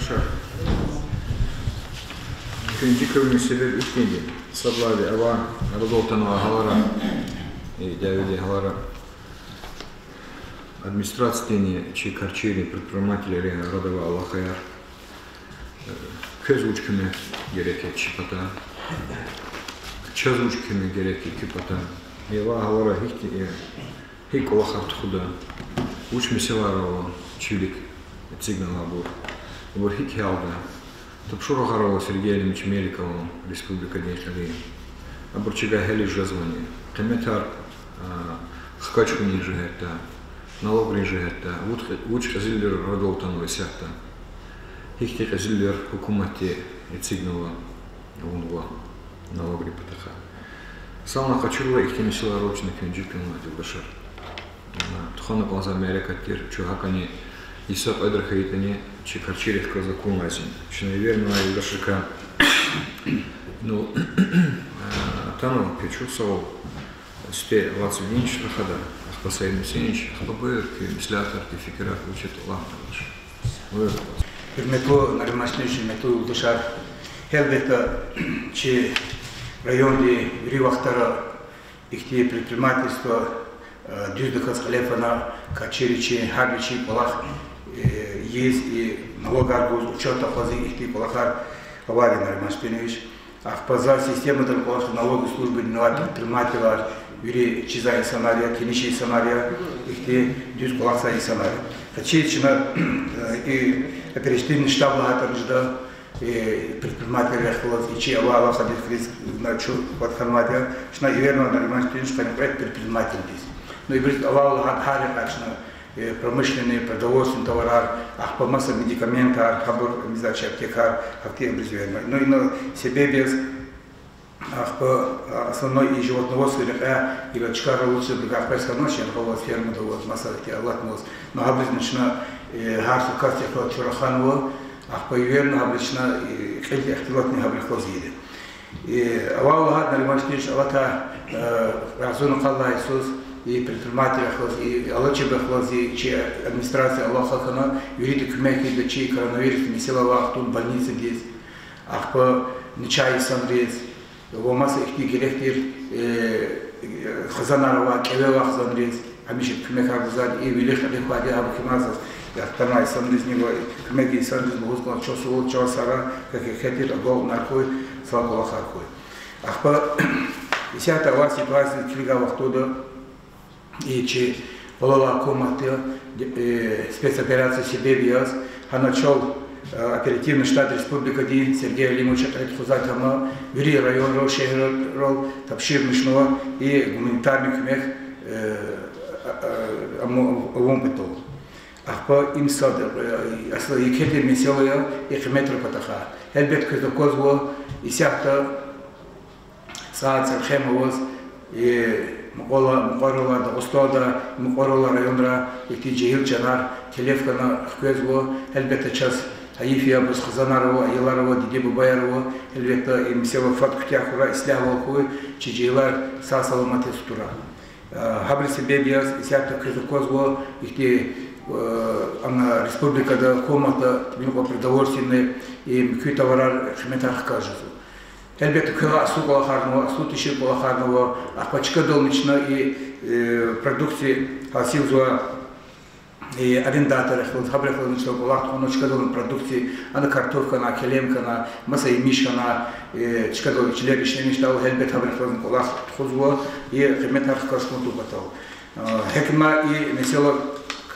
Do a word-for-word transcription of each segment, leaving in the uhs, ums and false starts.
Ша. Куьн жи квевилин себеб ихьтинди. Сад лагьайди, авай арадал атанвай гьалара, и дяведин гьалара, администрациядинни чи карчийрин предпринимателрин арада авай алакъаяр, э, квез вуч куьмек герек я чи патай, чаз вуч куьмек герек я куь патай. И авай гьалара гьихьтин, э, гьикӀ кӀвалахар тухуда, вуч месэлаяр ава, чи вилик эцигнава абур. Абур гьикӀ хьиялда? Тапшуругъар ава Сергей Алимович Меликован, республикадин кьилин. Абур чавай гьялиз жезвани? Къиметар, а, хкаж хьунин жигьетдай, налогрин жигьетдай, вуч, вуч кьезилвилер арадал атанва исятда? Гьихьтин кьезилвилер гьукуматди эцигнава, авунва налогрин патахъай? Санлай къачурла ихьтин месэлаяр ава чна куьн жи квевилай, юлдашар. Тухвана кӀанзавай мярекат тир, чун гьакӀни йиса кьведра хьайитӀани, чи карчийрихъ галаз акунвайди я. Чна эвернавай юлдашрикай, ну, атанва Печусов, сифте Вацвидинович рахада, ахпа Саид Мусинович, ахпа буюр, куь меслятар, куь фикирар вуч ятӀа лагь, юлдаш. Буюр. Гьуьрметлу Нариман Штиринович, гьуьрметлу юлдашар, гьелбетда, чи районди вири вахтара ихьтин предпринимательство, э, дуьздаказ кьиле фена, карчийри чи, гьарда чи кӀвалах, э, ийиз, и налогар гуз, учётда акъвазиз, ихьтин кӀвалахар авайди я, Нариман Штиринович. Ахпа за системадал кӀвалахзавай налоговый службадин авай предпринимателар, вири чизвай инсанар я, тениш инсанар я, ихьтин дуьз кӀвалахзавай инсанар я. Гьа чи чна, э, и оперативный штаб лагьайтӀани жеда, э, предпринимателрихъ галаз, и чи авай алакъадихъ галаз, чна чун кӀватӀ хьанвайди я, чна эвернава, Нариман Штиринович, къанни кьвед предпринимателдиз. Ну, ибуруз авайвал гьа-, гьар йикъа чна, э, промышленный, продовольственный товарар, ахпа маса медикаментар, гьабур, мисал яз, аптекар, гьахьтин ибуруз эвернава. Ну, ина себеб яз, ахпа, а, основной и животноводство рекьяй, ила чкайра лучше бы ахпа санал шергъал аваз, фермада аваз, маса ихьтин алатна аваз. Ну, гьабуруз чна, э, гьар са касдихъ галаз чун раханва, ахпа эвернава, гьабуруз чна, э, кьилди ихтилатни гьабурухъ галаз ийида. Э, авайвал лагьайтӀа, Нариман Штиринович, алатай, э, рагъзуна къалай йисуз, и предпринимателрихъ галаз, и алачибурухъ галаз, и чи администрация алахъа хьана, вирида куьмек ийида чи коронавирусдин месэла авай вахтунда больницадиз, ахпа начагъ инсанриз, ва маса ихьтин герек тир, э, хизанар авай, кӀеве авай хизанриз гьамиша куьмекар гузвайди, и вилик-кьилик квайди, гьабурукай заз яхтанвай инсанризни ва куьмек инсанриз лугьуз кӀанзава, чаз сувал чаз сара, как я хетир, агалкьунар хьуй, сал кӀвалахар хьуй. Ахпа исятда авай ситуация килигай вахтунда, и чи къулалай гьукуматди, э, спецоперация себеб яз, гьана чал, э, оперативный штаб республикадин Сергей Алимовича кьиле тухузвай тамам, вири районрал, шегьеррал тапшурмишнава и гуманитарный куьмек, э, э, аму-, авун патал. Ахпа им сад, э, аслу еке тир месэла я и къиметрин патахъай. Гьелбет, квез аквазва, исятда цӀай-цӀелхем аваз, э, мукьвара-, мукьваралай, Дагъустанда мукьваралай, районрай ихьтин жегьил чанар телеф хьана хквезва. Гьелбет, чаз гьайиф я, абуруз хизанар ава, аялар ава, диде-бубаяр ава. Гьелбет, и месэла фад куьтягь хьурай, ислягьвал хьуй, чи жегьилар сагъ-саламат яз тура. Э, гьабурун себеб яз исятда, квез аквазва, ихьтин, э, ана республикада, гьукуматда виниз кьван продовольственный, и муькуь товарар, къиметар хкаж жезва. Гьелбет, квелай аслу кӀвалахарни ава, аслу тешир кӀвалахарни ава, ахпа чкадални чна и, э, продукция гьасилзавай, э, арендаторрихъ галаз, гьабурухъ галазни чна кӀвалах тухвана, чкадални продукция, ана картоф хьана, келем хьана, маса емиш хьана, э, чкадал чилер ишлемишдайвал, гьелбет, гьабурухъ галазни кӀвалах тухузва, и къиметар хкаж хьун патал. Э, гьакӀ ма и месэла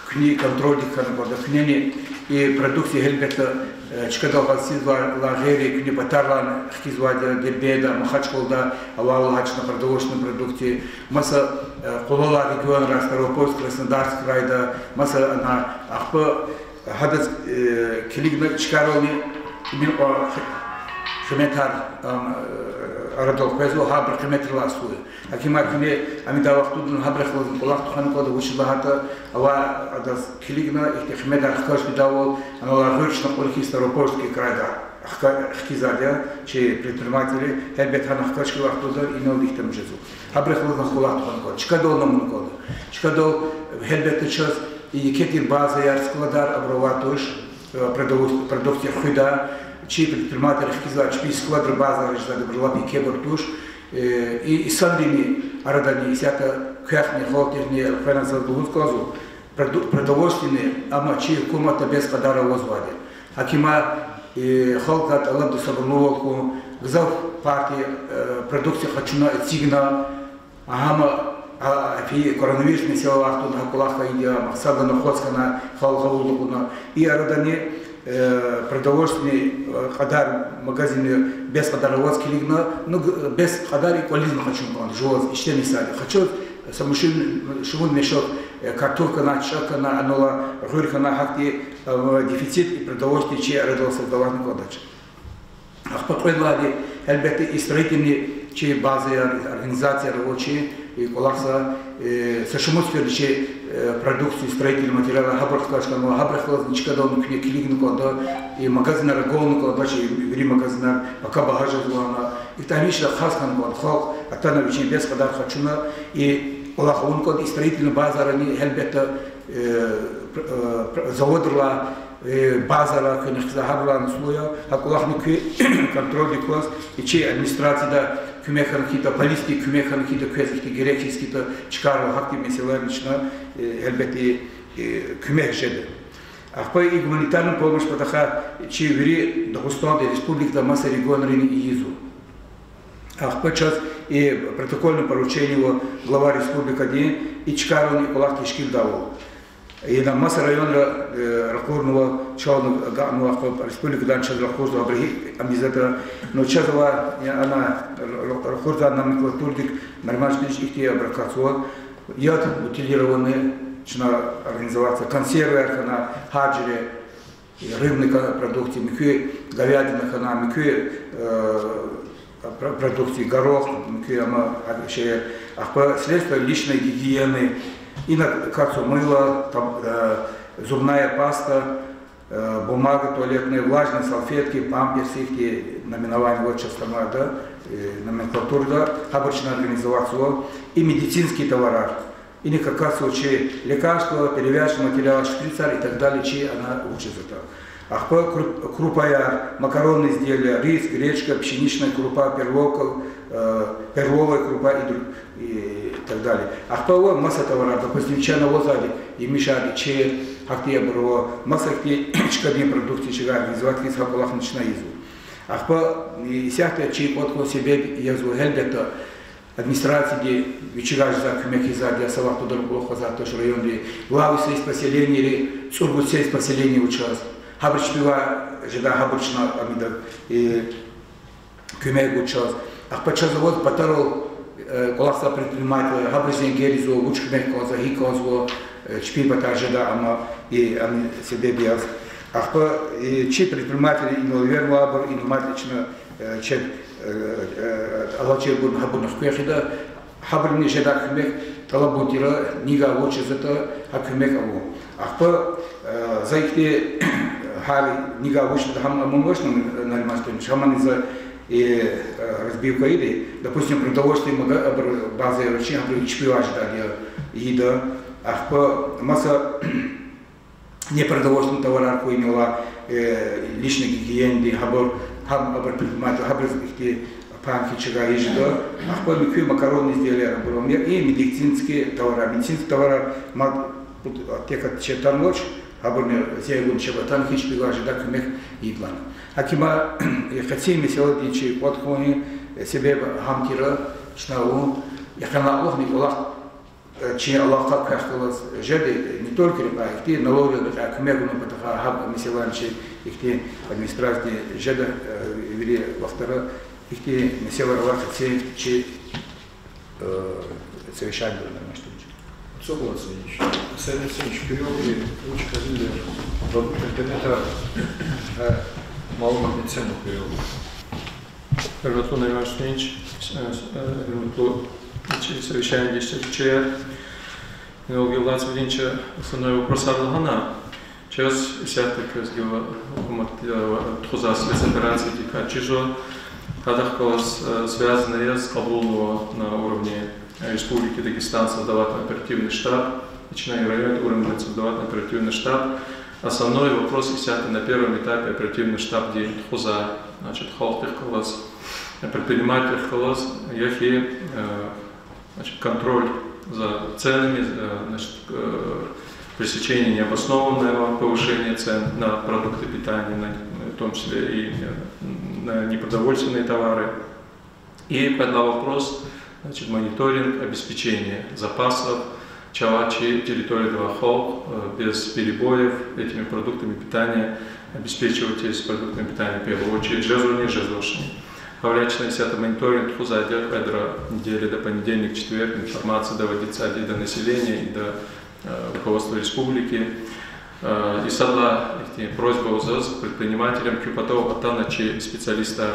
куьне контрольдик хьана кӀанда, куьнени и продукция, гьелбет, э, чкадал гьасилзавайла гъейри куьне патарилай хкизвайди я, Дербентда, Махачкъалада авайвал лагьай чна продовольственный продукция, маса, э, къулалай регионра, Ставропольск, Краснодарск крайда, маса ана, ахпа гьадаз, э, килигна чкайрални имин кьван къи-, къиметар, ам, э, арадал къвезва, гьабурун къиметрилай аслу я. ГьакӀ ма куьне ам ийидай вахтунда гьабурухъ галазни кӀвалах тухвана кӀанда, вучиз лагьайтӀа авай адаз килигна, ихьтин къиметар хкаж тийидайвал, аналай гъуьр чна кьуна хьи Ставропольский крайда хка-, хкизвайди я чи предпринимательри, гьелбет, гьана хкаж хьайи вахтунда иналди ихтилат жезва. Гьабурухъ галазни кӀвалах тухвана кӀанда, чкадални авуна кӀанда. Чкадал, гьелбет, чаз и еке тир базаяр, складар абур авай туш. продовольств-, продукция хуьда, чи предпринимателри хкизва чпин складра, базара жезвайди абуру лап екебур туш. Э, и инсанрини арадани, исятда квехъни, халкьдихъни, элкъвена заз лугьуз кӀанзава, проду-, продовольственный, амма чи гьукуматда бес кьадар авазвайди. ГьакӀ им, э, халкьдин тӀалабда сабурлувал хьун, гзаф партия, э, продукция къачуна, эцигна, гьам, а, фи коронавирус месэла вахтунда гьа кӀвалах хьайиди я, махсадна хваз хьана, халкь гъавурда кьуна. И арадани, э, продовольственный, э, кьадар магазинра бес кьадар аваз килигна, ну, г-, бес кьадар и кӀвализни къачун кӀанда жуваз, иштени сади. Къачуз, са машин, шумуд мешок, э, картоф хьана, чӀак хьана, анал гъуьр хьана, гьахьтин, э, дефицит и продовольствия чи арадал создаватьна кӀандач. Ахпа кьвед лагьайди, гьелбетда, и строительный чи базаяр, организацияр ава чи, и кӀвалахзава, э, са шумуд сеферда чи, э, продукция, строительный материалар гьабур хкаж хьанва, гьабурухъ галазни чкадал куьне килигна кӀанда, и магазинар агална кӀандач, и вири магазинар пака багьа жезва лагьана, и гьамиша хаз хьана кӀанда, халкь атана вичин бес кьадар къачуна, и кӀвалах авун кӀанда, и строительный базарани, гьелбетда, э, пр-, э, пр-, заводрилай, э, базаррилай куьне хкизва, гьабурулайни сулу я, гьа кӀвалахни куь контрольдик кваз, и чи администрацияда куьмек хьана хьайитӀа, полисди куьмек хьана хьайитӀа, квез ихьтин герек хьиз хьайитӀа, чкайрал гьахьтин месэлайрин чна, э, гьелбетда, э, куьмек жеда. Ахпа и гуманитарный помощь патахъай чи вири Дагъустанда, республикада маса регионрини ийизва. Ахпа чаз и протокольное поручение ава глава республикадин, и чкайрални и кӀвалах тешкилдайвал. Ина маса районра, э, ракъурнава, чални агакьнава, ахпа республикадани чаз ракъурзава, абуру гьи ам ийизватӀа, ну, чаз ава, я, ана, р-, р-, ракъурзавай номенклатурадик, Нариман Штиринович, ихьтин абур акатзава, яд бутилированный чна организовать, консерваяр хьана, гьар жуьре, рыбный ка-, продукция, муькуь говядина хьана, муькуь, э, про-, продукция, горох, муькуь ама, а, шейэр. Ахпа средства личной гигиены, ина кацу мыло, там, э, зубная паста, э, бумага туалетная, влажные салфетки, памперсы, ихьтин наименование вот сейчас там, да, э, номенклатурада, гьабур чна организовать ийизва, и медицинский товарар. Ина кацу чи лекарства, перевязочный материал, шприцар и так далее, чи ана вуч жезватӀа. Ахпа круп-, крупаяр, макаронные изделия, рис, гречка, пшеничная крупа, перловка, э, перловая крупа и друг-, и так далее. Ахпа ава маса товарар, допустим, чна авазвайди, емишар, ичер, гьахьтин абур ава, маса гьахьтин чкадин продукция чна организовать хьиз гьа кӀвалахни чна ийизва. Ахпа, э, исятда чи кӀватӀ хьун себеб язва гьелбетда, администрацияди вичивай жезвай куьмек ийизвайди я, са вахтунда кьулухъ гъизвай туш районди, главы сельских поселенийри, цӀуругуд сельских поселение ава чаз. Гьабуру чпивай жедай, гьабуру чна ам ийида, э, куьмек гуда чаз. Ахпа чаз аваз патарал, э, кӀвалахзавай предпринимателар, гьабуру зенгер ийизва, вуч куьмек кӀанзава, гьикӀ кӀанзава, э, чпин патар жедай ама, и ам себеб яз. Ахпа, э, чи предпринимателар инал эвернавайбур, инал мад чна, э, чеб, э, э, алачирбурни гьабурни хквехида, гьабурни жедай куьмек тӀалабун тир, нигай вуч жезватӀа, гьа куьмек авун. Ахпа, э, за ихьтин, гьар нигай вуч жеда гьам амун авач, Нариман Штиринович, гьамани за, э, э, разбивка ийида, допустим, продовольственный мага-, абур базаяр авачир, абур чпивай жедайди я, ийида. Ахпа маса непродовольственный товарар хьуй, инал, э, личной гигиенадин, гьабур, гьам абур предпринимателар, гьабуруз ихьтин пан хьиз чна ийиз жеда. Ахпа муькуь макаронные изделияр, абур ам я, и медицинский товарар, медицинский товарар мад аптекада чеб атанвач, гьабурни зенгун чеб атана, хьи чпивай жедай куьмек ийидалди. ГьакӀ им, э, къенин месэладин чи кӀватӀ хьун, э, себеб гьам тир, чна вун, я къенлай кьулухъни кӀвалах э, чи алакъа квехъ галаз жеди, не только рекьяй, ихьтин налоговый рекьяй куьмек гун патахъай гьаб месэлани чи ихьтин администрациядин жеда, э, вири вахтара ихьтин месэлаяр авай къенин чи, э, совещаниеда, Нариман Штиринович. Ацукьна, Нариман Штиринович, куьруьнви вуч кьиле, продукт интернета, э, малуматни цена куьруьнви. Гьуьрметлу Нариман Штиринович, э, э, гьуьрметлу чи совещаниедин иштиракчияр, инал гила лацвидин чаз основной вопросар лагьана, чаз исятда квез гила гьукуматди, э, тухузвай спецоперациядикай чизва, гьадахъ галаз, э, связанный яз кьабулнава на уровне, э, Республики Дагестан создавать оперативный штаб, и чна и районный уровне создавать оперативный штаб, Основной вопрос исятда на первом этапе оперативный штабди тухузвай, значит, халкьдихъ галаз, предпринимательрихъ галаз, я хьи, э, значит, контроль за ценами, э, значит, э, пресечение необоснованного повышения цен на продукты питания, на, в том числе и, э, на непродовольственные товары. И кьвед лагьай вопрос, значит, мониторинг обеспечения запасов, чавай чи территорияда авай халкь, э, без перебоев этими продуктами питания обеспечивать, продуктами питания в первую очередь, жезвани, жезвачни. Гьавиляй чна исятда мониторинг тухузвайди я кьведра неделя, до понедельник, четверг, информация доводиться и до населения, и до, э, руководства республики. Э, и садлай ихьтин просьба гузва предпринимателам, куь патав атана чи специалистар,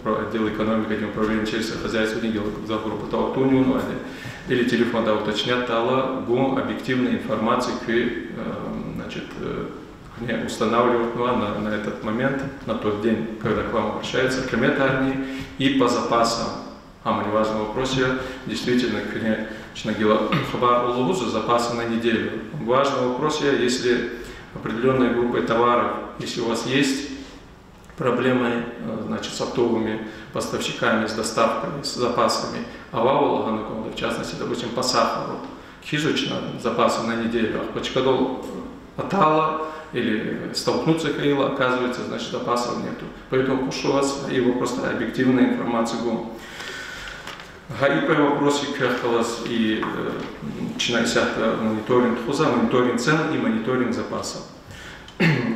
про-, отдел экономики, отдел управления сельского хозяйства, гила гзафбурун патав атунни авунвайди, или телефондай уточнять авуртӀа, гун объективная информация куь, э, значит, э, куьне устанавливать на, на этот момент, на тот день, когда к вам обращаются, къиметарни и по запасам. Гьам важный вопрос я, действительно, куьне чна гила хабар лугьузва запасы на неделю. Важный вопрос я, если определённая группа товаров, если у вас есть проблемы, э, значит, с оптовыми поставщиками, с доставками, с запасами, авайвал лагьана кӀанда, в частности, допустим, по сахару, кхьизва чна запасы на неделю, ахпа чкадал атайла или столкнуться хьайила, оказывается, значит, запасов нету. Поэтому прошу вас, и вы просто объективную информацию гун. Гьа и кьве вопрос я квехъ галаз, и, э, чна исятда мониторинг тухузвай, мониторинг цен и мониторинг запасов.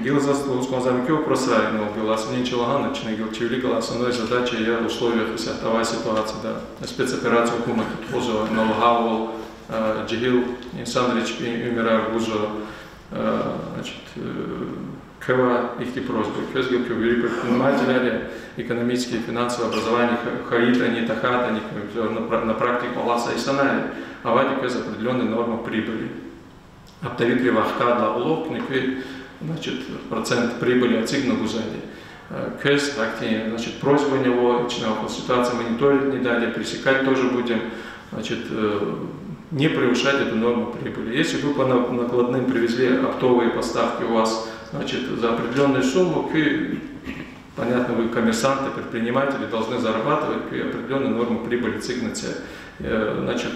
Гила заз лугьуз кӀанзавай муькуь вопросрай, ну, гила са нин чи лагьана, чна гила чи вилик галай основной задача я в условиях исятда авай ситуацияда, спецоперация гьукуматди тухузва, ну, лагьайвал, э, жегьил инсанри чпин уьмуьрар гузва, э, значит, э, квевай ихьтин просьба, квез гила куь вири предпринимателар я, экономическое, финансовое образование ха-, хьайитӀани, тахьайтӀани, куь на пра-, на практике алай са инсанар я, авайди квез определённая норма прибыли. Оптовикривай хкайдалай улугъ куьне куь, значит, процент прибыли эцигна гузвайди. Э, квез гьахьтин, значит, просьбани ава, чна ситуацию мониторить недайди, пресекать тоже будем, значит, э, не превышать эту норму прибыли. Если вы по на-, накладным привезли оптовые поставки у вас, значит, за определённую сумму, куь Понятно, вы коммерсанты, предприниматели, должны зарабатывать, куь определённую норму прибыли эцигнатӀа. Э, значит,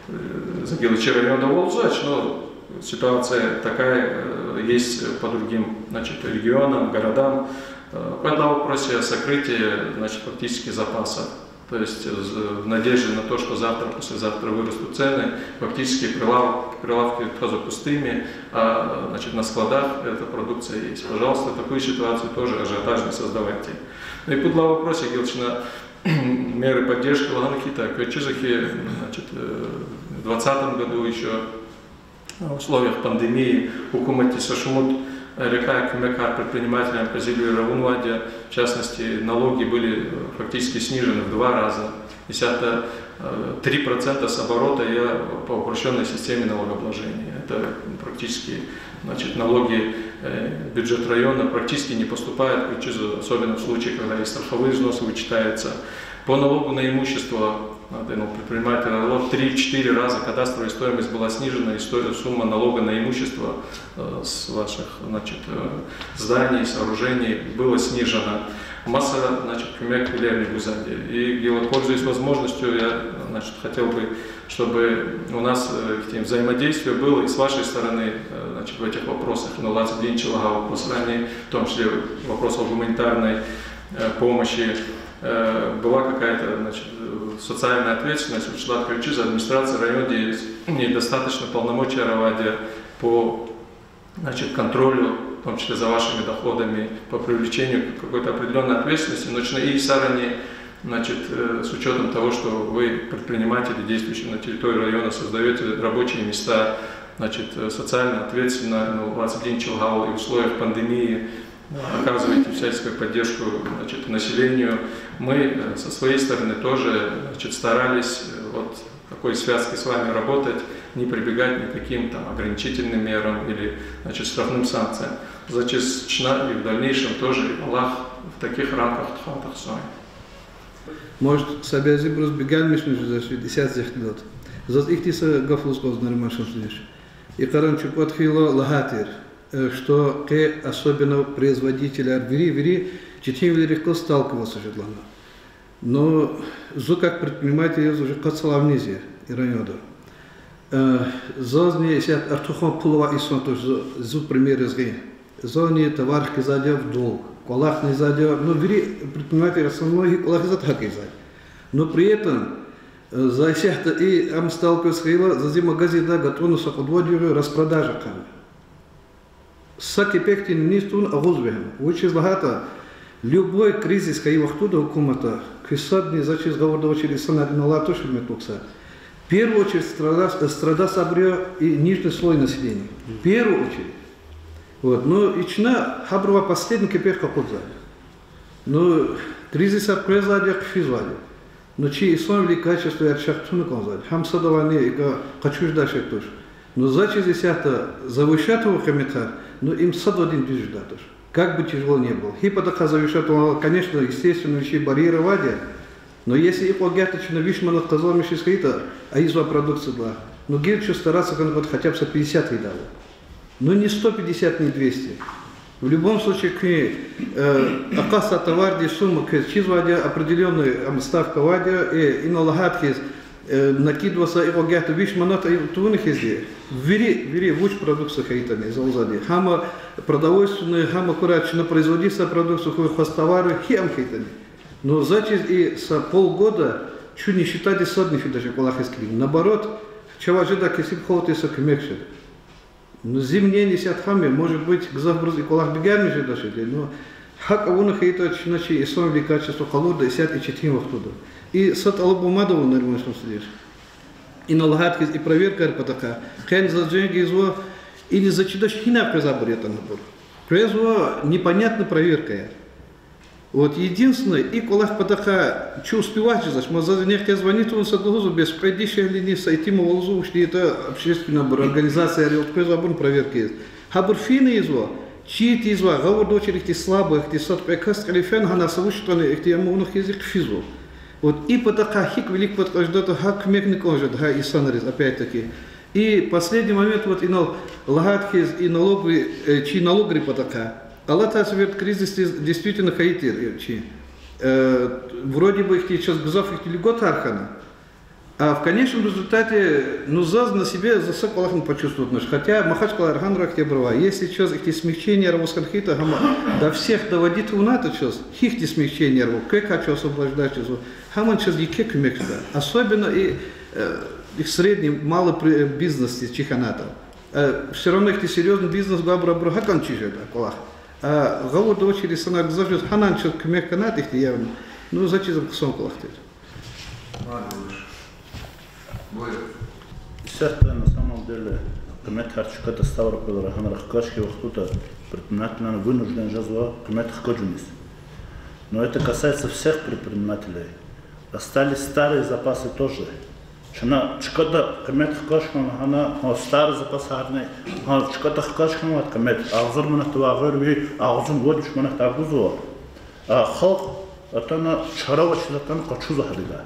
э, за Геличи районда валзач, но ситуация такая, э, есть по другим, значит, регионам, городам. Э, кьвед лагьай вопрос я сокрытие, значит, фактически запасов. То есть, э, в надежде на то, что завтра, послезавтра вырастут цены, фактически прилав-, прилавки таза пустыми, а, значит, на складах эта продукция есть. Пожалуйста, такую ситуацию тоже ажиотаж не создавайте. Ну и пуд лагьай вопрос я гила чна меры поддержки лагьана хьайитӀа, квез чизва хьи, значит, э, в двадцатом году ещё в условиях пандемии гьукуматди са шумуд, э, рекьяй куьмекар предпринимателям кьазилви авунвайди я, в частности, налоги были, э, фактически снижены в два раза. Исятда, э, три процента с оборота я по упрощённой системе налогообложения. Это практически, значит, налоги, э, в бюджет района практически не поступают, квез чизва, особенно в случае, когда и страховые взносы вычитаются. По налогу на имущество, надо, ну, предприниматель, вот три-четыре раза кадастровая стоимость была снижена, и сто-, сумма налога на имущество, э, с ваших, значит, э, зданий, сооружений была снижена. Маса, значит, куьмеквилерни гузвайди. И гила, пользуясь возможностью, я, значит, хотел бы, чтобы у нас, э, этим взаимодействие было и с вашей стороны, э, значит, в этих вопросах, ну, лаци динчила вопросрани, в том числе вопросов гуманитарной, э, помощи, э, была какая-то, значит, э, социальная ответственность, учла квез чизва, администрация районди недостаточно полномочий авайди по, значит, контролю, в том числе за вашими доходами, по привлечению к какой-то определённой ответственности, но чна и сарани, значит, э, с учётом того, что вы предприниматели, действующие на территории района, создаёте рабочие места, значит, э, социально ответственно, ну, лаци динчила и в условиях пандемии, э, оказываете всяческую поддержку, значит, населению. Мы, э, со своей стороны тоже, значит, старались, э, вот, такой связке с вами работать, не прибегать ни к каким там ограничительным мерам или, значит, штрафным санкциям. Заз чиз чна и в дальнейшем тоже, Аллагь, в таких рамках тухвайтӀа хъсан я. Может, са бязибуруз бегенмишмиш жезвач, исятда зихтилат. Заз ихьтин са гаф лугьуз кӀанзава, Нариман Шамсудинович. И къаран чукӀват хьайила лагьай тир. э, что къе особенно производителяр вири, вири четинвилерихъ галаз сталкиваться жеда лагьана. Но зун как предприниматель яз уже къад йисалай виниз я и районда. Э, зазни исятда артухан пул авай инсан туш, зу, зун пример яз гъин. Зани товар хкизайди я в долг, кӀвалахни ийизвайди я, ну, вири предприниматель основной гьи кӀвалах ийизватӀа, гьакӀ ийизвайди. Но при этом, э, за исятда и ам сталкиваться хьайила, заз и магазиндай гатӀунна са кьуд-вад югъ я распродажа хъана. Са кепекдин виниз тавуна агъуз вегьена. Вучиз лагьайтӀа, любой кризис хьайи вахтунда гьукуматда, куь садни, заз чиз, гъавурда авачир инсанар ина алай туш, гьуьрметлу ксар, в первую очередь страда-, страдайбур я и нижний слой населения. В первую очередь. Вот, ну, и чна гьабурувай последний кепек къакъудзавайди. Ну, кризисар къвезвайди я, хъфизвайди я. Ну, чи инсанвилин качествояр чахъ туна кӀанзавайди я. Гьам садавайни икӀ къачуз жедай шей туш. Ну, заз чиз, исятда завышать авур къиметар, ну, им садавайди дуьз жедай туш. Как бы тяжело ни было. Гьи патахъай завышать авурла, конечно, естественно, вичин барьер авайди я. Но если икьван агатда чна виш манат къазанмишиз хьайитӀа, а ийизвай продукциядилай, ну, гила чун стараться хьана кӀанда хотя бы са пятьдесят ийидайвал. Ну, не сто пятьдесят, не двести. В любом случае, куьн, э, акъатзавай товардин сумма квез чизвайди я, определённый, ам, ставка авайди я, э, ина лагьайди хьиз, э, накидваса икьван агатда виш манат ай-, тавуна хьиз я, вири, вири вуч продукция хьайитӀани, залзавайди я, гьам продовольственный, гьам акурат чна производитьзавай продукция хьуй, хозтовары, гьи ам хьайитӀани. Ну, заз чиз, и са полгода чун нищетадиз садни фидач и кӀвалахиз килигна. Наоборот, чавай жедай кесиб халкьдиз са куьмек жеда. Ну, зи мнение исятда гьам я, может быть, гзафбуруз и кӀвалах бегенмиш жедач ди, ну, гьакӀ авуна хьайитӀа, чна чи инсанвилин качество къалурда исятда и четин вахтунда. И са тӀалабун мад ава, Нариман Шамсудинович. Ина лагьайди хьиз и проверкайрин патахъай. Къени заз женг ийизва, ина заз чидач гьинай къвезвайбур ятӀани абур. Къвезва непонятный проверкаяр. Вот, единственное, и кӀвалах патахъай чун успевать жезвач, ма заз инихъ къе звонить авуна сад лугьузва, бес кьве дишегьлини са итимни ава лугьузва, вучтин ятӀа общественный абур, организацияр я, къвезвайбурни проверка ийиз. Гьабур фена ийизва, чир тийизвай, гъавурда авачир ихьтин слабый, ихьтин сад-кьве кас кьиле фена, гьана са вуч ятӀани ихьтин ам авуна хьиз хъфизва. Вот и патахъай гьикӀ вилик пад кьаз жедатӀа, гьа куьмекни кӀан жеда гьа инсанриз, опять-таки. И последний момент, вот инал лагьайди хьиз, и налоговый, э, чи налогрин патахъай. Алатай сеферда кризисдиз действительно хьайи тир, э, чи. Э, вроде бы ихьтин чаз гзаф ихьтин льготаяр хьана. А в конечном результате, ну, заз на себе, за са кӀвалахни почувствовать авунач. Хотя Махачкъалада гьанра ихьтинбур ава. Если чаз ихьтин смягченияр аваз хьайитӀа, гьам до всех доводить авунайтӀа чаз, гьихьтин смягченияр ава, квекай чун освобождать жезва, гьамни чаз еке куьмек жеда. Особенно и, э, и средний, малый при-, э, бизнесдиз чир хьанайтӀа. Э, всё равно ихьтин серьёзный бизнес гвайбуру абуру гьакӀни чир жеда кӀвалах. А гъавурда авачир инсанар гзаф жез, гьанани чаз куьмек хьанайтӀа ихьтин явно. Ну, заз чиз, ам хъсан кӀвалах тир. Исятда, на самом деле, къиметар чкада Ставропольра, гьанра хкаж хьайи вахтунда предпринимательар вынужден жезва къимет хкажуниз. Но это касается всех предпринимателей. Остались старые запасы тоже. Чна чкада къимет хкаж хьана, гьана, гьа старый запасарни, гьа чкада хкаж хьанвай къимет, агъзур манатдавай гъуьр ви агъзурни вад виш манатдай гузва. А халкь атана чара авачиз атана къачузва гьадида.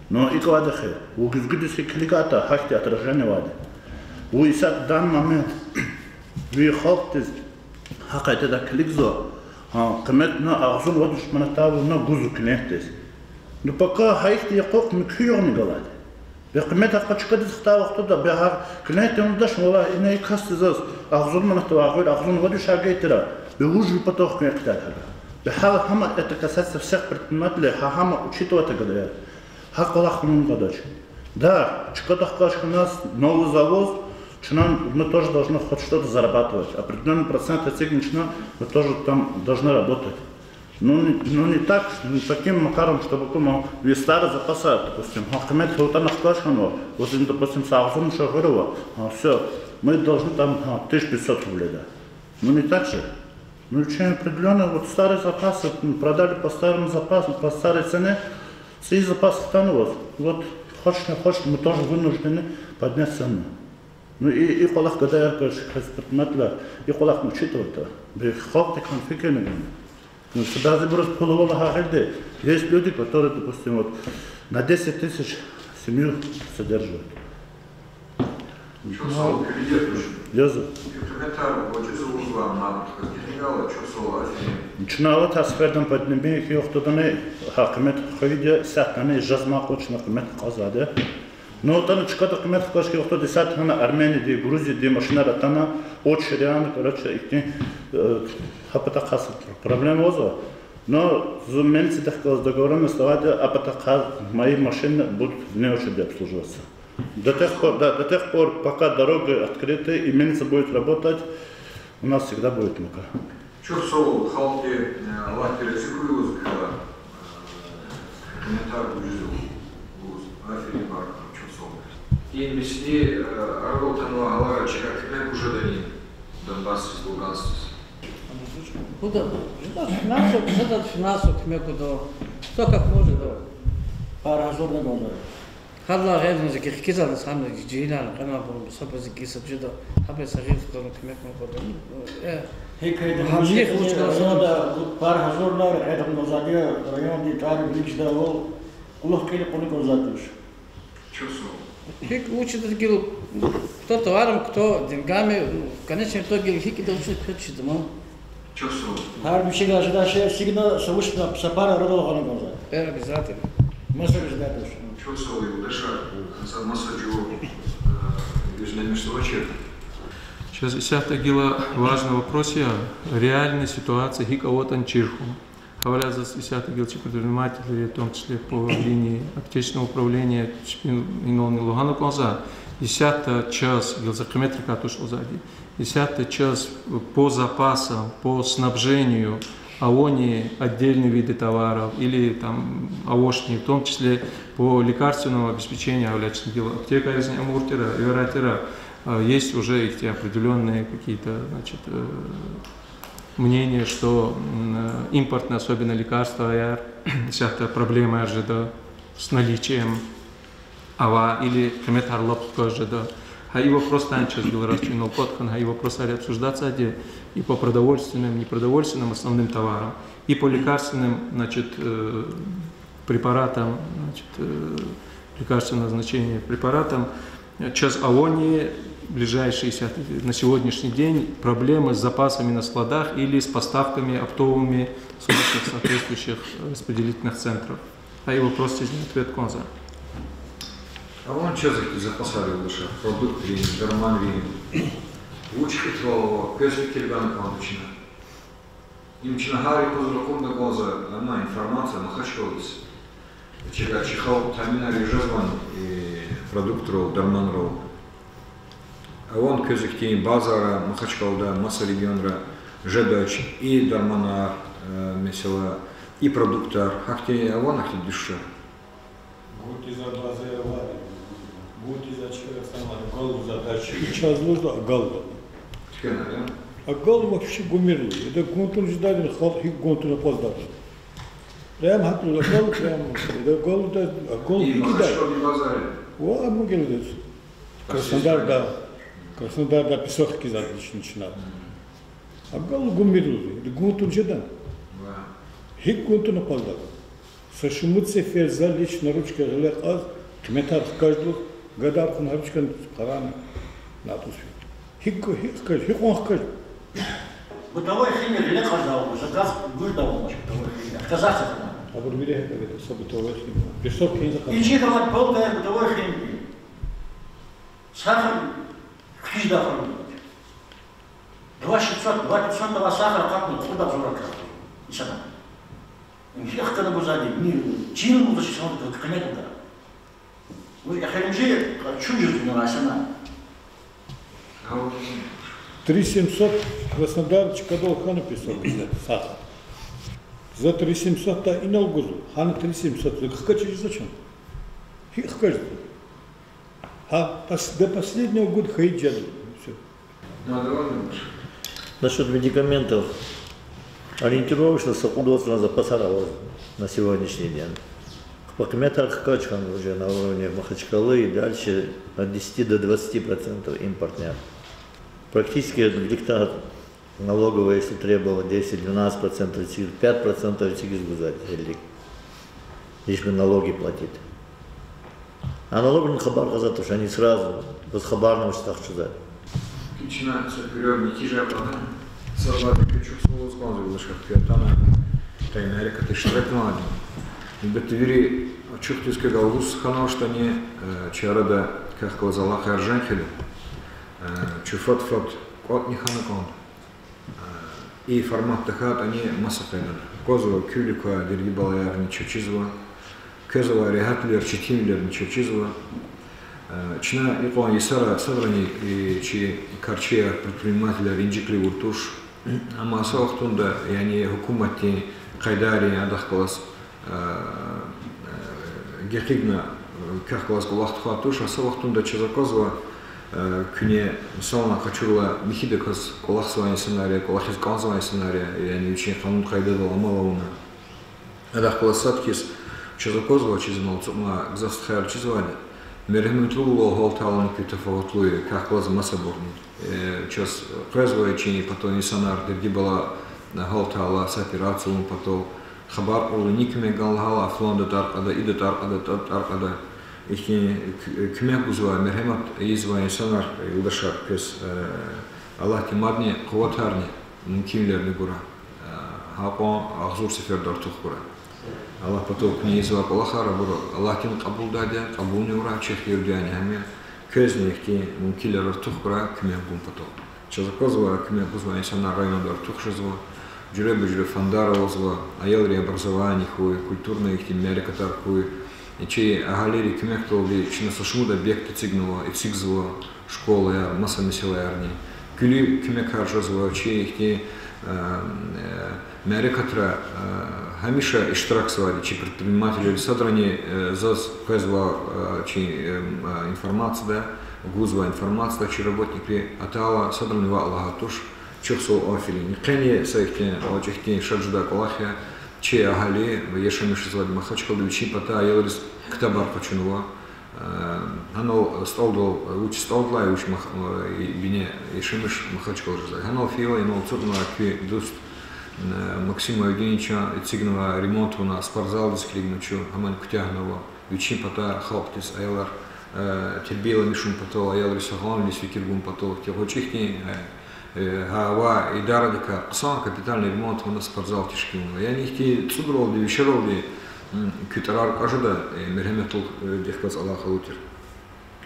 Ну, икӀ авайди хьи, вун гуьзгуьдиз хьи килигайтӀа, гьахьтин отражение авайди. Вун исятда данный момент ви халкьдиз гьа къайдада килигзава, гьа, къимет на агъзурни вад виш манатдай вуна гузва клиентдиз. Ну, пока гьа ихьтин яхъ муькуь югъни галайди. Бес къимет гьакӀ чкадиз хтай вахтунда, бес гьа клиентди вуна дач, валлагь, ина и касди заз агъзур манатдавай гъуьр, агъзурни вад виш гайитӀа, бес вуж ви патав хквен хъийидай гьада. Бес гьа, гьам, это касается всех предпринимателей, гьа, гьам учитывать гвайди я. Гьа кӀвалах авун кӀандач. Да, чкада хкаж хьана, новый завоз, чна, мы тоже должны хоть что-то зарабатывать. Определённый процент эцигна чна, мы тоже там должны работать. Ну, не, ну, не так, не таким макаром, чтобы кума, весь старый запас, допустим, гьа, къимет хьайитӀани хкаж хьанва, вот, допустим, са агъзурни ша гъуьр ава, а, всё, мы должны там, а, тысяча пятьсот рублей, да. Ну, не так же. Ну, чем определённо, вот старый запас, вот, м, продали по старому запасу, по старой цене, цӀийи запас хтанваз, вот, хочешь, не хочешь, мы тоже вынуждены поднять цену. Ну, и, и кӀвалах гадаяр, короче, предпринимателар, и кӀвалах учитывать авайди я. Бес халкьдик гьам фикирни гана. Ну, садазибуруз пул ава лагьай гьелди, есть люди, которые, допустим, вот, на десять тысяч семью содерживают. Чухсагъул, куьлуь туш. Яз. Куь къиметар важиз лугьузва, ам куьне гала, чухсагъул, аферин. Чна аватӀа сефердани поднимем, куь вахтундани гьа къимет хвейиди я, исятдани жезмай кьван чна къимет кьазвайди. Ну, атана чкада къимет хкаж хьайи вахтунда исятда гьана Арменияди, Грузияди машинар атана, очередь, короче, ихьтин, э, гьа патахъай проблема авазва. Но зун милицидихъ галаз договорённость авайди, а патахъай мои машины будут вне очереди обслуживаться. До тех пор, да, до тех пор, пока дороги открыты и милиция будет работать, у нас всегда будет мука. Чухсагъул, халкьди, э, Аллагьди рази хьуй лугьуз квел, э, къиметар важиз лугьуз, аферин, баркалла, чухсагъул. И мисли, э, арадал атанвай гьаларай чкадал куьмек гуз жедани Донбассдиз, Лугансдиз? Гуда, жеда финансовый, жеда финансовый куьмек гуда. Кто как может, да. Пара гьазурна гвазва. Гьадалай гъейри зи хкизва, сана жегьилар кьена бур, сабур зи гиса жеда, гьабур са гъил хкизва, куьмек ман гвазва. Э, гьикӀ гьамиши хьуч гвазва. Пара гьазурна, рекье тухун гвазвайди я, районди тӀвар-вилик жедайвал, кьулухъ кьиле кьуна кӀанзавайди туш. Чухсагъул. ГьикӀ вуч жеда гила, кто товаром, кто деньгами, ну, в конечном итоге гьикӀ ида вуч квез чида ман. Чухсагъул. Гьар вичи гажида ше сигна са вуч са пара арадал гъана кӀанзава. Э, обязательно. Маса гажида туш. Чухсагъул, юлдашар, са маса жув, э, гуьзлемишзавачир. Чаз исятда гила важный вопрос я, реальная ситуация гьикӀ аватӀани чир хьун. Гьавиляй заз исятда гила чи предприниматели, в том числе по линии аптечного управления, чпин инал лугьана кӀанзава, исятда чаз, гила за къиметрикай туш лугьузвайди, исятда чаз по запасам, по снабжению, авани отдельные виды товаров или там овощные, в том числе по лекарственному обеспечению, гьавиляй чна гила аптекайризни амур тира, эвера тира, а, есть уже ихьтин определённые какие-то, значит, э, мнение, что, м, э, импортные, особенно лекарстваяр, исятда проблемаяр жеда с наличием, ава или къиметар лап хкаж жеда. Гьа и вопросдани чаз гила рас чуьнал кӀватӀ хьана, гьа и вопросар обсуждаться жеда и по продовольственным, непродовольственным основным товарам, и по лекарственным, значит, э, препаратам, значит, э, лекарственного назначения препаратам, чаз авани ближайшие ся-, на сегодняшний день проблемы с запасами на складах или с поставками оптовыми с наших соответствующих распределительных центров. А и вопросдизни ответ кӀанзава. Авани чаз ихьтин запасар, юлдашар, продуктрин, дарманрин? Вуч хьтинвал ава, квез фикир гана кӀанда чна? Им чна гьар юкъуз ракъурна кӀанзава, амма информация Махачкъаладиз. Чи, чи халкь таминар жезвани продуктрал, дарманрал? Авани квез ихьтин базара Махачкъалада, маса регионра жедач и дарманар, э, месела, и продуктар, гьахьтин авани гьахьтин дуьшуьшар? ГунтӀиз а базар авайди, гунтӀиз а чкаяр санал агалзавач, чаз лугьузва агалзава. Чкаяр, я? Агал вообще гумир лугьуз. Ида гунтун жедайдини халкь гьикӀ гунтун акъваздайди. Прям гьакӀ лугьуз агал, прям ида агал лугьуз, агал гьикӀ ийидай. Ва амугелдиз. Краснодарда, Краснодарда песок хкизвайди чна. Агал гумир лугьуз, ида гунтун жеда. ГьикӀ гунтун акъваздайди. Са шумуд сефер за лично ручкай гъиле кьаз, къиметар хкаж лугьуз, гадар кьуна гьа ручкани къарагъна, на тӀуз фин. ГьикӀ, гьикӀ хкаж, гьикьван хкаж? Бытовой химия гъиле кьаз лугьуз, заказ гуж давамаш бытовой химия. Отказаться хьана. Абур вири гьакӀ авайди, са бытовой химия. Песок хьиз акъваз. Ичи хьана полкая бытовой химия. Сахар хъижда хьана. Два шестьсот, два пятьсот авай сахар акъатна, кьуд агъзур акъатна. Исана. Им хьи хкана гузвайди, ни, чил муза ши сана къимет ада. Ну, эхиримжи чун жузуна васана. Три семьсот Краснодар чкадал хьана песок, сахар. За три семьсот-дай инал гузва, гьана три семьсот, за хкаж жезва чун. ГьикӀ хкаж жезва? Гьа, пос-, до последнего гуд хьайид жезва. Всё. Надо вам. Насчёт медикаментов. Ориентировочно са кьуд вацран запасар аваз на сегодняшний день. Къиметар хкаж хьана уже на уровне Махачкалы и дальше от десяти до двадцати процентов импортный. Практически виликдай налоговая, если требовала десять, двенадцать процентов эцигиз, пять процентов эцигиз гузвайди я вилик. Лишь бы налоги платить. Аналогни хабар кьазватӀа, ани сразу, бес хабарни авач стхаз чуьза. Чна са куьрелни кижарвана, са лагьайди куь чухсагъул лугьуз кӀанзава, юлдашар, куь атана, къе мярекатда иштиракнавайди. Гьелбетда, вири ачухдиз квез алгъуз хьанвачтӀани, э, чи арада квехъ галаз алакъаяр жен хъийида. Э, чун фад-фад кӀватӀни хьана кӀанда. Э, и формат тахьайтӀани маса къайдада. Аквазва, куь вилик квай дерди-балаярни чаз чизва, квез авай регьятвилер, четинвилерни чаз чизва. Э, чна икьван йисара садрани, э, чи карчияр, предпринимателар инжиклу авур туш. Амма са вахтунда, яни гьукуматдин къайдайрин адахъ галаз, э, э, гекъигна, э, квехъ галаз кӀвалах тухвай туш, а са вахтунда чаз аквазва, э, куьне, масалан, къачурла михьидаказ кӀвалахзавай инсанар я, кӀвалахиз кӀанзавай инсанар я, яни вичин къанун-къайдадал амал авуна. Адахъ галаз сад хьиз чаз аквазва, чиз анал ацукьнавай гзаф стхаяр чизвайди, мергьяметлувал гьалтайла куь тафаватлу я квехъ галаз масабурни. Э, чаз къвезва чи патав инсанар дерди-бала гьалтайла, са операция авун патал, хабар кьурла, ни куьмек гана лагьайла, а фланда тӀвар кьада, ида тӀвар кьада, тӀвар кьада. Ихьтин куь-, куьмек гузвай, мергьямет ийизвай инсанар, юлдашар, квез, э, Аллагьди мадни къуватарни, мумкинвилерни гурай. Э, гьакьван агъзур сеферда артух хьурай. Аллагь патав куьне ийизвай кӀвалахар абур Аллагьдини кьабулдайди я, кьабулни авурай, чи хийирдайни гьам я. Квезни ихьтин мумкинвилер артух хьурай куьмек гун патал. Чаз аквазва, куьмек гузвай инсанар районда артух жезва, жуьреба-жуьре фондар авазва, аялрин образование хьуй, культурный ихьтин мярекатар хьуй. Чи агьалийрин куьмекдалди чна са шумуд объект эцигнава, эцигзава, школаяр, маса месэлаярни. Куьлуь куьмекар жезва, чи ихьтин, э, э, мярекатра, э, гьамиша иштиракзавайди чи предпринимателри, садрани, э, заз къвезва, э, чи, э, м, э, информацияда, гузва информацияда чи работникри, атайла садрани ваъ лагьай туш, чухсагъул, аферин. Къени са ихьтин гъвечӀи хьтин шад жедай кӀвалах я, чи агьали яшамиш жезвайди Махачкъалада вичин патай аялриз ктабар къачунва. Э, гьанал СтӀалдал, вуч СтӀалдилай, вуч Мах-, э, бине яшамиш Махачкъала жезва. Гьанал фейила, инал ацукьнавай куь дуст, э, Максим Майдиновичан эцигнавай ремонт авуна спортзалдиз килигна чун, гьамани куьтягьнава. Вичин патай халкьдиз, аялар, э, тербияламишун патал, аялриз сагъламвилиз фикир гун патал, ихьтин гъвечӀи хьтин, э, э, гьа авай идарадикай хъсан капитальный ремонт авуна спортзал тешкилнава. Яни ихьтин цӀудралди, вишералди, м, куь тӀварар кьаз жеда, э, мергьяметлудихъ галаз алакъалу тир.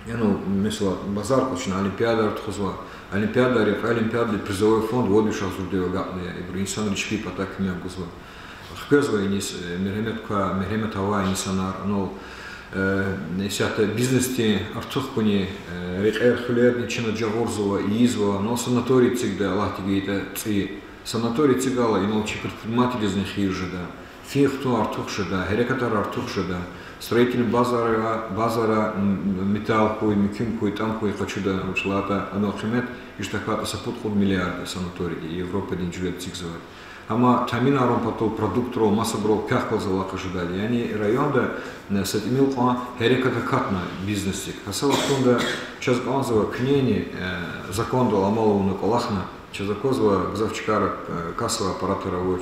Яни, месела, базар къачуна, олимпиададар тухузва. Олимпиададай, кьве олимпиададин призовой фонд вад виш агъзурдив агакьна я, ибуру инсанри чпин патай куьмек гузва. Хквезва иниз, э, мергьямет ква-, мергьямет авай инсанар, анал, э, исятда бизнесдин артух хьуни, э, рекьер-хуьлерни чна жагъурзава, ийизва, анал санаторий эцигда, Аллагьди гайитӀа, цӀийи. Санаторий эцигайла, инал чи предпринимателризни хийир жеда, фин-хтун артух жеда, гьерекатар артух жеда, строительный базара, базара, м, металл хьуй, муькуьм хьуй, тӀам хьуй къачуда, вучиз лагьайтӀа адан къимет гьич тахьайтӀа са пуд-кьуд миллиард санаторийди, Европадин жуьреда эцигзавайди. Амма таъминарун патал, продуктрал, масабурал квехъ галаз алакъа жедайди. Яни районда, э, са тӀимил кьван гьерекат акатна бизнесдик. Гьа са вахтунда чаз кӀанзава куьнени, э, закондал амал авуна кӀвалахна, чаз аквазва гзаф чкайра, э, кассовый аппаратар авач,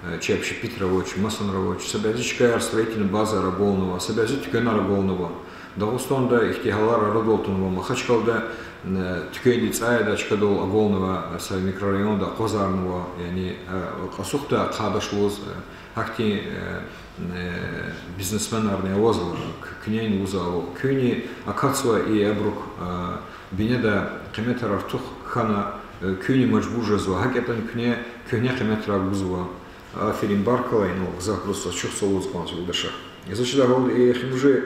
э, чи общепитар авач, масанра авач, са бязи чкаяр строительный базаяр агалнава, са бязи туьквенар агалнава. Дагъустанда ихьтин гьалар арадал атанва, Махачкъалада, э, туьквендин цӀай ядай чкадал агалнава, э, са микрорайонда акъвазарнава, яни, э, кьасухда ахъайдачтӀа лугьуз, э, гьахьтин, э, э, бизнесменарни авазва, к-, куьнени лугьузва, куьнни акатзава и абурук, э, бинеда къиметар артух хьана, э, куьнни мажбур жезва, гьакӀ ятӀани куьне куьгьне къиметрай гузва. Аферин, баркалла, инал гзаф дуст ачухзава лугьуз кӀанзава, юлдашар. За чидай гьалда, и эхиримжи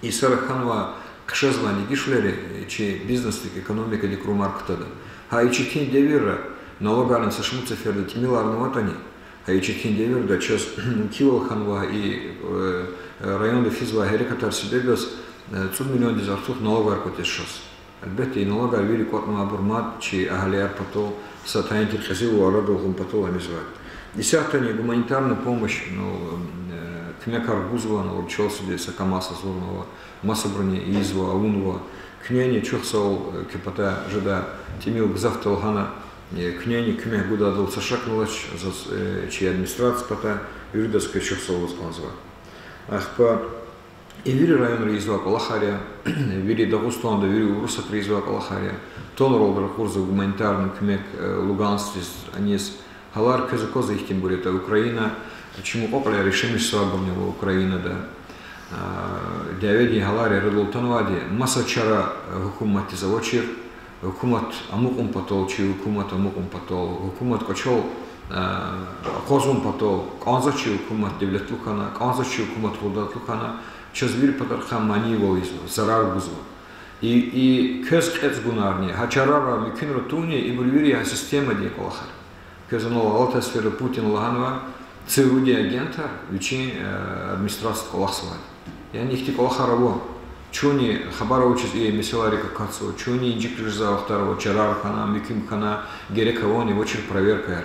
йисара хьанва хъжезвай дегишвилери, э, чи бизнесдик, экономикадик румар кутада. Гьа и четин девирра, налогарни са шумуд сеферда тӀимиларнаватӀани, гьа и четин девирда чаз мумкинвал хьанва и, э, районда физвай гьерекатар себеб яз, э, цӀуд миллиондиз артух налогар кӀватӀиз чаз. Гьелбетда, и налогар вири кӀватӀнавайбур мад чи агьалияр патал, са тайин тир кьезилвал арадал гъун патал амизвайди. Исятдани гуманитарная помощь, ну, э, куьмекар гузва, ну, чалсуди са КамАЗ азурнава, масабуруни ийизва, авунва. Куьнени чухсагъул, э, куь патай жедай тӀимил гзаф талгьана, э, куьнени куьмек гудайдал са шакни алач, заз, э, чи администрация патай, виридаз квез чухсагъул лугьуз кӀанзава. Ахпа И вири районра ийизвай кӀвалахар я, вири Дагъустанда, вири Урусатра ийизвай кӀвалахар я. Тонралди ракъурзава гуманитарный куьмек, э, Лугансдиз, аниз. Гьалар квез аквазва ихьтинбур ятӀа. Украина, чи мукьва-кьилияр яшамиш жезвайбурни ава Украинада. А, дяведин гьалар арадал атанвайди, маса чара, э, гьукуматдиз авачир, гьукумат амукьун патал, чи гьукумат амукьун патал, гьукумат кӀвачел, э, акъвазун патал, кӀанзавач чи гьукумат девлетлу хьана, кӀанзавач чи гьукумат гъудатлу хьана, чаз вири патарихъай манийвал ийизва, зарар гузва. И, и квез кьецӀ гунарни, гьа чарара мумкинра тунни, ибур вири гьа системадин кӀвалахар. Квез анал алатай сеферда Путин лагьанва, ЦРУ-дин агентар вичин, э, администрацияда кӀвалахзавайди. Яни ихьтин кӀвалахар ава. Чунни хабар авачиз и месэлайрик акатзава, чунни инжиклу жезвай вахтар ава, чарар хьана, мумкин хьана, герек авани авачир проверкаяр.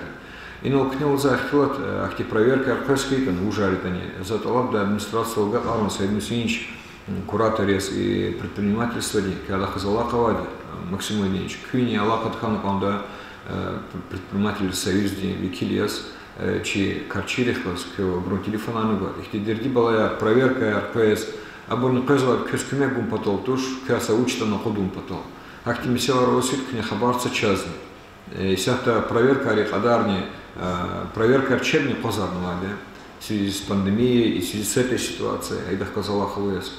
Инал куьне лугьузвай ихтилат, э, ахьтин проверкаяр къвез хьайитӀани, вужар ятӀани, за тӀалабда администрациядал агакьарун, са идмусинч, м, куратор яз и предпринимательстводин, квез алакъа авайди, э, Максим Владимирович, куьнни алакъада хьана кӀанда, э, пр-, предпринимательрин союздин векил яз, э, чи карчирихъ галаз квевай, абурун телефонарни гвай. Ихьтин дерди-балаяр, проверкаяр къвез, абурни къвезвайди квез куьмек гун патал туш, квез са вуч ятӀани акъудун патал. Гьахьтин месэлаяр аваз хьайитӀа, куьне хабар це чазни. Э, исятда проверкайрин кьадарни, э, проверкаяр чебни акъвазарнавайди я. В связи с пандемией и в связи с этой ситуацией, идахъ галаз алакъа авай яз.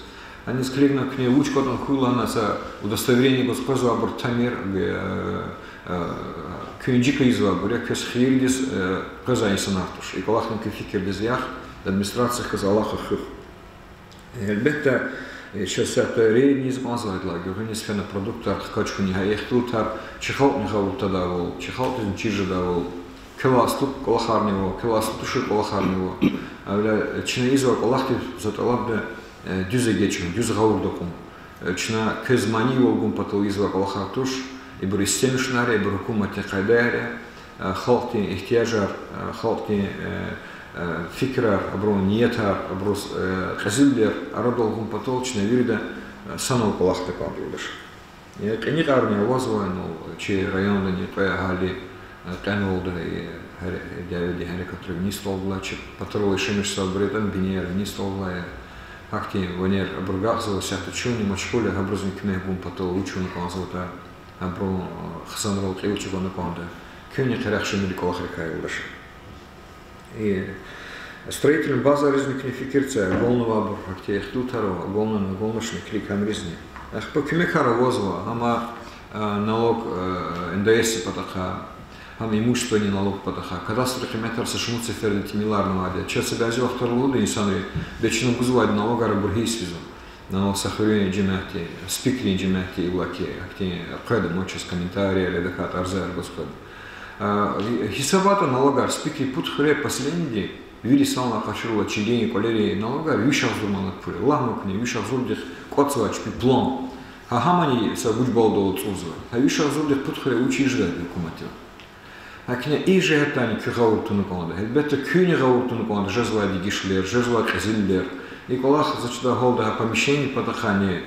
Аниз килигна, куьне вуч кӀватӀна хьуй лагьана, са удостоверение гваз къвезвайбур тамир, э, э, куьн инжиклу ийизвайбур я, квез хийирдиз, э, къвезвай инсанар туш. И кӀвалахни куь фикирдиз яхъ, администрациядихъ галаз алакъа хуьх. Гьелбетда, э, чаз исятда рейдиз кӀанзавайдалай гуьгъуьниз фена продуктар хкаж хьуни, гьа ихтилатар чи халкьни гъавурда твадайвал, чи халкьдизни чир жедайвал, квелай аслу кӀвалахарни ава, квелай аслу тушир кӀвалахарни ава. Гьавиляй чна ийизвай кӀвалахдив за тӀалабда, э, дуьз эгечӀун, дуьз гъавурда кьун. Э, чна квез манийвал гун патал ийизвай кӀвалахар туш, ибур истемишунар я, ибур гьукуматдин къайдаяр я, э, халкьдин игьтияжар, э, халкьдин, э, э, фикирар, абурун ниятар, абуруз, э, кьезилдер арадал гъун патал чна вирида, э, санал кӀвалахда кӀанда, юлдашар. Э, кьиникьарни авазва, ну, чи райондани кьве агьали, э, кьенвалда, э, гьер-, дяведин гьерекатра винидалди, чи патарал яшамиш жезвайбур ятӀани, бинеяр винидалди я. Гьахьтин ванер абур агакьзава, исятда чунни машгъул я гьабурузни куьмек гун патал, вуч авуна кӀанзаватӀа, абурун, э, хизанрал кьил чӀугуна кӀанда. Куьнни къерех жемир и кӀвалахрикай, юлдашар. И строительный базаризни куьне фикир це, агалнавайбур, гьахьтин ихтилатар ава, агалнавани, агалначни, килиг гьабуризни. Ахпа куьмекар авазва, амма, а, налог, а, НДС-дин патахъай, гьам имущественный налог патахъай, кадастрдин къиметар са шумуд сеферда тӀимиларнавайди я. Чаз са бязи вахтара лугьуда инсанри, бес чна гузвай налогар абур гьиз физва. Налог са хуьруьн жемятди, СПИК-рин жемятди иллаки, ахьтин къведа, ма чаз комментарияр я, тахьайтӀа арзаяр гваз къведа. А, гьисабайтӀа, налогар СПИК-рин пуд хуьре, поселениеди, вири санлай къачурла, чилин, кӀвалерин налогар виш агъзур манат пул я. Лагь ман куьне, виш агъзурдихъ кӀватӀзавач пи план. Гьа, гьамани са вуч балдал цӀувзава. Гьа виш агъзурдихъ пуд хуьре вуч ийиз жедайди гьукуматди? ГьакӀни и жигьетдайни куьн гъавурда туна кӀанда. Гьелбетда, куьнни гъавурда туна кӀанда, жезвай дегишвилер, жезвай кьезилдер. И кӀвалах, за чидай гьалда, гьа помещение патахъайни,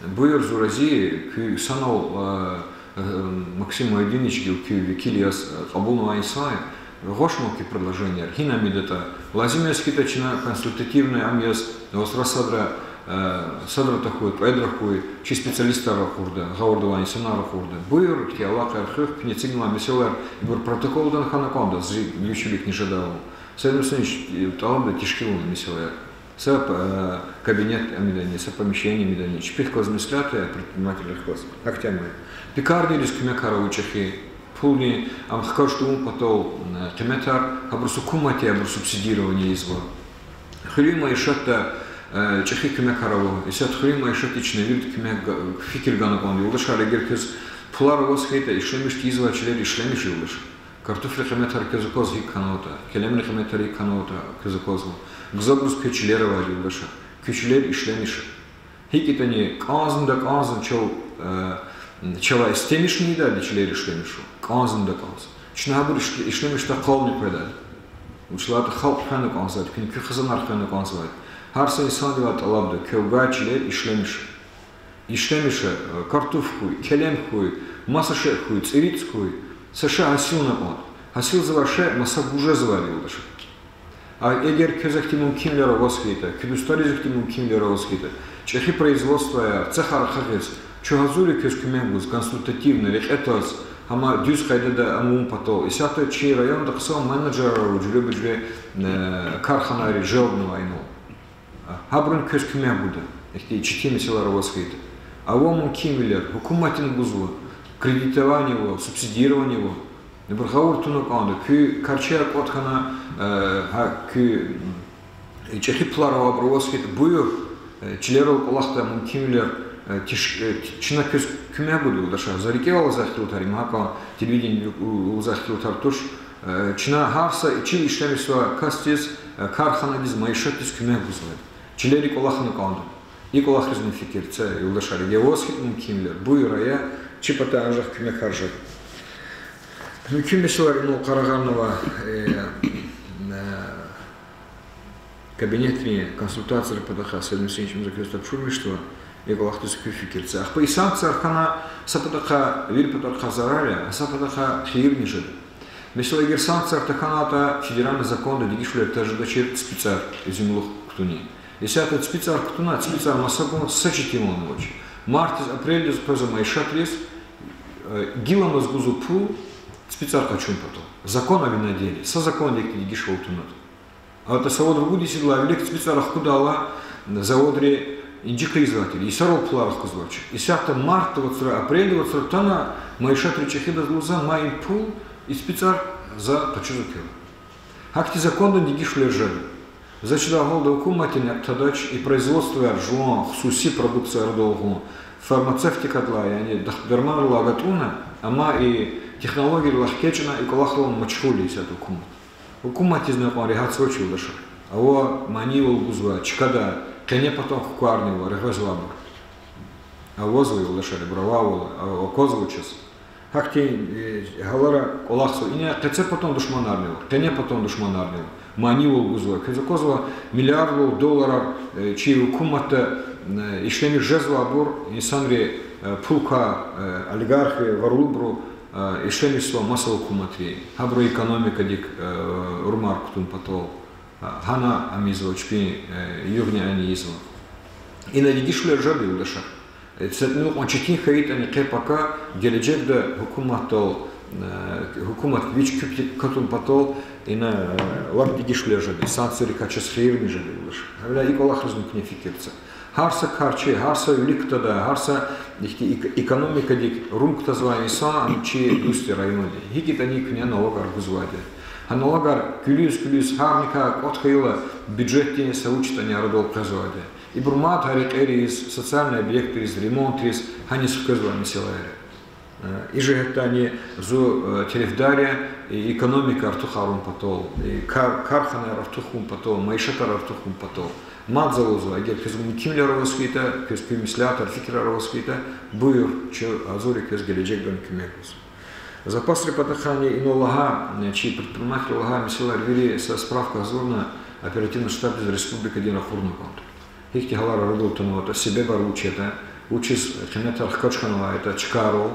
буюр, зурази, куьн санал, а, а, Максим Майдинович гила куь векил яз, а, кьабулнавай инсан я, гъваш ман куь предложенияр, гьина амайдатӀа. Лазим яз хьайитӀа, чна консультативный ам яз, ваз садра, а, садра тахьуй, кьведра хьуй, чи специалистар ракъурда, гъавурда авай инсанар ракъурда. Буюр, ихьтин алакъаяр хуьх, куьне эцигнавай месэлаяр, ибур протоколдани хьана кӀанда, зи вичи виликни жедайвал. Са идмусинч, э, тӀалабда тешкилна месэлаяр. Са, э, кабинет амидани, са помещение амидани, чпихъ галаз меслят ая, предпринимательрихъ галаз. Ахьтин ама я. Пекарнириз куьмекар ава чӀехи. Пулни ам хкаж тавун патал, э, къиметар, гьабуруз гьукумат я, гьабур субсидирование ийизва. Хуьруьн майишатда, э, чӀехи куьмекар ава. Исятда хуьруьн майишатдиз чна вирида куьмек га-, фикир гана кӀанда, юлдашар, эгер квез пулар аваз хьайитӀа, ишлемиш тийизвай чилер ишлемиш, юлдашар. Картуфрин къиметар квез аквазва гьикӀ хьанватӀа, келемрин къиметар гьикӀ хьанватӀа квез аквазва. Гзафбуруз куь чилер авайди, юлдашар. Куь чилер ишлемиш. ГьикӀ ятӀани кӀанзни такӀанзни чав, э, чавай истемишни ийидайди чилер ишлемиш хьун. КӀанзни такӀанзни. Чна гьабур иш-, ишлемишдай къални къведайди. Вучиз лагьайтӀа халкь хвена кӀанзавайди, куьн куь хизанар хвена кӀанзавайди. Гьар са инсандивай тӀалабда, квевай чилер ишлемиш. Ишлемиш, э, картуф хьуй, келем хьуй, маса шей хьуй, цӀерицӀ хьуй, са шей гьасилна кӀанда. Гьасилзавай шей маса гуз жезвайди, юлдашар. А эгер квез ахьтин мумкинвилер аваз хьайитӀа, куь дустариз ахьтин мумкинвилер аваз хьайитӀа, чӀехи производствояр, цехар ахъа гъиз, чун гьазур я квез куьмек гуз, консультативно, рекье тваз, гьам дуьз къайдада амун патал. Исятда чи районда хъсан менеджерар ава, жуьреба-жуьре, э, карханайри желбнавай инал. Гьабуруни квез куьмек гуда, ихьтин четин месэлаяр аваз хьайитӀа. Ава мумкинвилер, гьукуматди гузва, кредитование ава, субсидирование ава. Ибур гъавурда туна кӀанда, куь карчияр кӀватӀ хьана, э, гьа куь, м, чӀехи пулар авайбур аваз хьайитӀа, буюр, э, чилерал кӀвалахдай мумкинвилер, э, тиш-, э, чна квез куьмек гуда, юлдашар. За рикӀивал алаз ихтилатар, им гьакӀан телевидениедик у-, алаз ихтилатар туш. Э, чна гьар са чил ишлемишзавай касдиз, э, карханадиз, майишатдиз куьмек гузвайди. Чилери кӀвалахна кӀанда. И кӀвалахризни фикир це, юлдашар. Эгер аваз хьайитӀа мумкинвилер, буюр ая, чи патай анжах куьмекар жеда. Муькуь месэлаяр инал къарагъарнава, э, э, кабинетрин консультацияр патахъай Саид Мусинович, им за квез тапшурмишзава, и кӀвалахдиз куь фикир це. Ахпа и санкцияр хьана са патахъай, вири патарихъай зарар я, а са патахъай хийирни жеда. Месела, эгер санкцияр тахьанайтӀа, федеральный законда дегишвилер тежедачир ципицӀар эзимлухъ кутуни. Исятда ципицӀар кутуна, ципицӀар маса гун са четинвални авач. Мартдиз, апрелдиз къвезва майишатриз, э, гиламаз гузва пул ципицӀар къачун патал. Закон о виноделии. Са закондик дегишвал тунатӀа. АтӀа са вад-ругуд йисалай вилик ципицӀар ахкудайла, заводри инжикайзавай тир, йисарал пулар ахкузвач. Исятда мартда вацра, апрелда вацра атана, майишатри чӀехида лугьузва, ма и пул, и ципицӀар за къачуз квел. Гьахьтин закондин дегишвилер жеда. За чидай гьалда гьукуматдин некь тадач, и производствояр жуван хсуси продукция арадал гъун, фармацевтикадилай, яни дах-, дарманрилай агатӀунна, амма и технологиярилай хкечӀна, и кӀвалахрал машгъул я исятда гьукумат. Гьукуматдизни кьван регьятзавач, юлдашар. Ава манийвал гузвай, чкада, къене патан хкварни ава, регъвезвайбур. Авазва, юлдашар, ибур авайвал, а-, аквазва чаз. Гьахьтин, э, гьалара кӀвалахзава, ина къецепатан душманарни ава, къенепатан душманарни ава, манийвал гузвай. Квез аквазва, миллиардвал долларар, э, чи гьукуматда, э, ишлемиш жезвайбур, инсанри, э, пул квай, э, олигархри, варулубуру, э, ишлемишзава маса гьукуматри. Гьабуру экономикадик, э, урмар кутун патал, э, гьана ам ийизва чпин, э, югъни ани ийизва. Ина дегишвилер жеда, юлдашар. Э, са тӀимил кьван четин хьайитӀани къе-пака, гележегда гьукуматдал, э, гьукумат вич куьпди катун патал, ина, э, лап дегишвилер жеда, санкциярикай чаз хийирни жеда, юлдашар. Гьавиляй и кӀвалахризни куьне фикир це. Гьар са карчи, гьар са вилик кутадай, гьар са ихьтин эк-, экономикадик рум кутазвай инсан, ам чи дуст я районди. ГьикӀ ятӀани куьне налогар гузвайди. Гьа налогар куьлуьз-куьлуьз гьарникай кӀватӀ хьайила, бюджетдин са вуч ятӀани арадал къвезвайди. Ибур мад гьа рекьериз, социальный объектриз, ремонтриз, гьаниз хквезвай месэлаяр я. Э, и жигьетдани зун, э, терефдар я, и экономика артух авун патал, и кар-, карханаяр артух хьун патал, майишатар артух хьун патал. Мад за лугьузва, эгер квез мумкинвилер аваз хьайитӀа, квез куь меслятар, фикирар аваз хьайитӀа, буюр, чун гьазур я квез гележегдани куьмек гуз. Запасрин патахъайни инал лагьай, э, чи предпринимателри лагьай месэлаяр вири са справка гьазурна, оперативный штабдиз республикадин ракъурна кӀанда. Гьихьтин гьалар арадал атанватӀа, себебар вуч ятӀа, вучиз къиметар хкаж хьанвайтӀа чкайрал,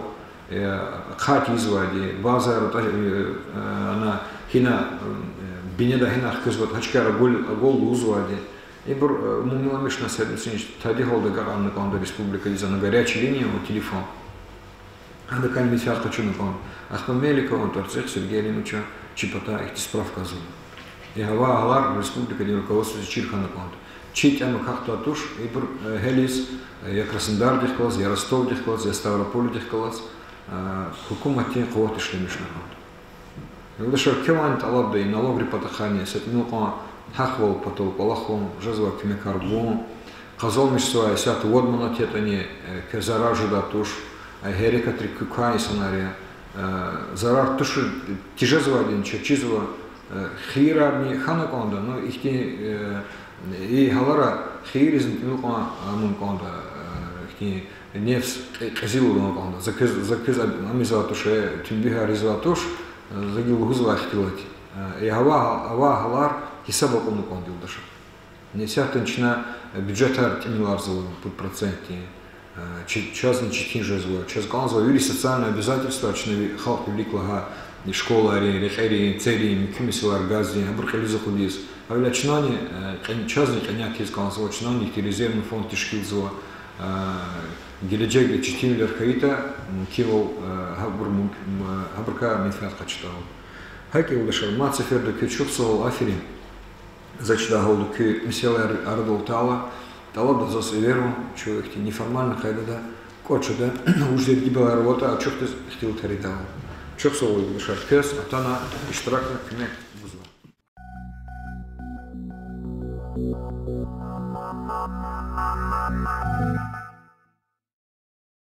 э, хъат ийизвайди, базар, э, э, ана гьина, э, бинеда гьина хквезватӀа, гьа чкайра агул, агул лугьузвайди. Ибур, э, мумиламишна сервисинч тади гьалда агакьарна кӀанда республикадиз, ана горячая линия ава, телефон. Гьадакай мисал къачуна кӀан. Ахпа Меликов авун тӀварцӀихъ Сергей Алимовича чи патай ихьтин справка гьазурна. И гьавай гьалар республикадин руководстводиз чир хьана кӀанда. Чи тӀям акахьдай туш, ибур, э, гьелиз, э, я Краснодардихъ галаз, я Ростовдихъ галаз, я Ставропольдихъ галаз, э, гьукуматдин къуват ишлемишна кӀанда. Юлдашар, квевайни тӀалабда и налогрин патахъайни са тӀимил кьван гьахъвал патал кӀвалахун, жезвай куьмекар гун, къазанмишзавай исятда вад манат ятӀани, э, квез зарар жедай туш, э, гьерекатрик куь квай инсанар я, э, зарар туш, тежезвайди чаз чизва, э, хийирарни хьана кӀанда, ну, ихьтин, э, и гьалара хийиризни тӀимил кьван амун кӀанда, э, ихьтин нефс кьи-, кьезилвал авун кӀанда. За квез, за квез ам ийизвай туш, э, тӀимил гьар ийизвай туш, э, за гила лугьузвай ихтилат. Э, и гьава, гьава гьалар гьисаба кьуна кӀанда, юлдашар. Исятда чна, э, бюджетар тӀимиларзава пуд процентдин, э, чи-, чазни четин жезва, чаз кӀанзава вири социальный обязательства, чна ви-, халкьдин вилик лагьай, школайрин, рекьерин, церин, муькуь месэлаяр газдин, гьабур кьилиз акъудиз. Гьавиляй чнани, э, кьен-, чазни кьиняй хьиз кӀанзава, чнани ихьтин резервный фонд тешкилзава, э, гележегда четинвилер хьайитӀа, мумкинвал, э, гьабур мум-, м-, гьабурукай менфят къачудайвал. ГьакӀ я, юлдашар, мад сеферда квез чухсагъул, аферин. За чидай гьалда куь месэлаяр арадал атайла, тӀалабда заз эверун, чун ихьтин неформальный къайдада кӀватӀ жеда, вуж дердибалар аватӀа ачухдиз ихтилатар ийидайвал. Чухсагъул, юлдашар, квез атана иштиракна куьмек гузва.